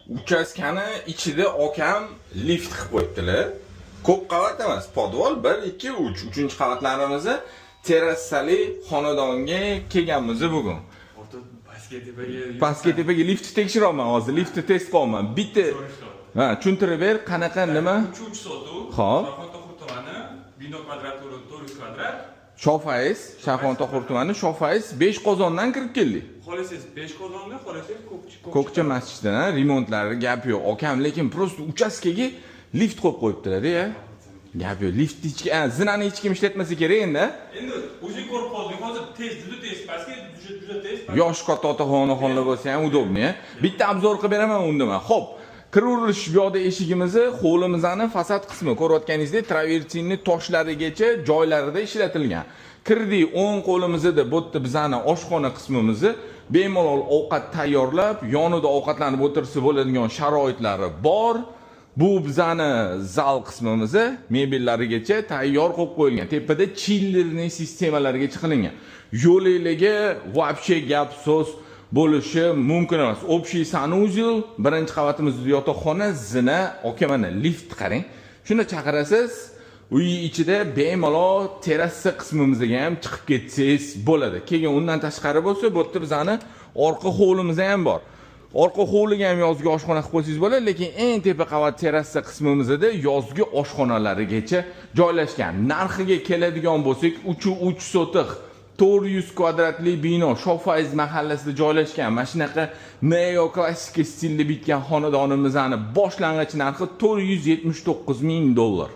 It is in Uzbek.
Uchastkani ichida okam lift qilib qo'yibdilar. Ko'p qavat emas, podval 1, 2, 3. Uchinchi qavatlarimizni terrasali xonadonga kelganmiz bugun. Orta pastga, tepaga. Pastga, tepaga liftni tekshiryapman hozir, liftni test qilyapman. Bitta ha, tushuntirib ber, qanaqa, nima? 3 sotuv. Xo'p. Shayxontohur tumani, bino kvadraturi 400 kvadrat. Shofayz, Shayxontohur tumani, Shofayz, 5 qozondan kirib keldik. Xohlasangiz 5 qozonda, xohlasangiz Ko'kcha. Ko'kcha masjididan remontlari, gap yo'q. Okam lekin просто uchastkaga lift qo'yib qo'yibdilar ya. Gap yo'q. Liftni hech ha, zinani hech kim ishlatmasa kerak endi. Endi o'zing ko'rib qolding, hozir tez, juda tez, pastga juda juda tez. Yosh katta otaxonlar bo'lsa ham удобный. Bitta обзор qilib beraman unda man. Xo'p, kiraverish bu yoqda eshigimizni, hovlimizni fasad qismi ko'rayotganingizdek travertinni toshlarigacha joylarida ishlatilgan. Kirdik, o'ng qo'limizda bu yerda bizani oshxona qismimizni, bemalol ovqat tayyorlab, yonida ovqatlanib o'tirsa bo'ladigan sharoitlari bor. Bu bizani zal qismimizni mebellarigacha tayyor qilib qo'yilgan. Tepada чиллерный sistemalargacha qilingan. Yo'likligi вообще gap so'z bo'lishi mumkin emas. Общий санузел, birinchi qavatimizda yotoqxona, zina, aka, mana lift qarang. Shunda chaqirasiz, uy ichida bemalol terrasa qismimizga ham chiqib ketsangiz bo'ladi. Keyin undan tashqari bo'lsa, bu yerda bizani orqa hovlimiz ham bor. Orqa hovliga ham yozgi oshxona qilib qo'ysangiz bo'ladi, lekin eng tepa qavat terrasa qismimizda yozgi oshxonalarigacha joylashgan. Narxiga keladigan bo'lsak, 3,3 sotix 400 kvadratli bino Shofayz mahallasida joylashgan. Mana shunaqa neoklassika stilda bitgan xonadonimizni boshlang'ich narxi 479 ming dollar.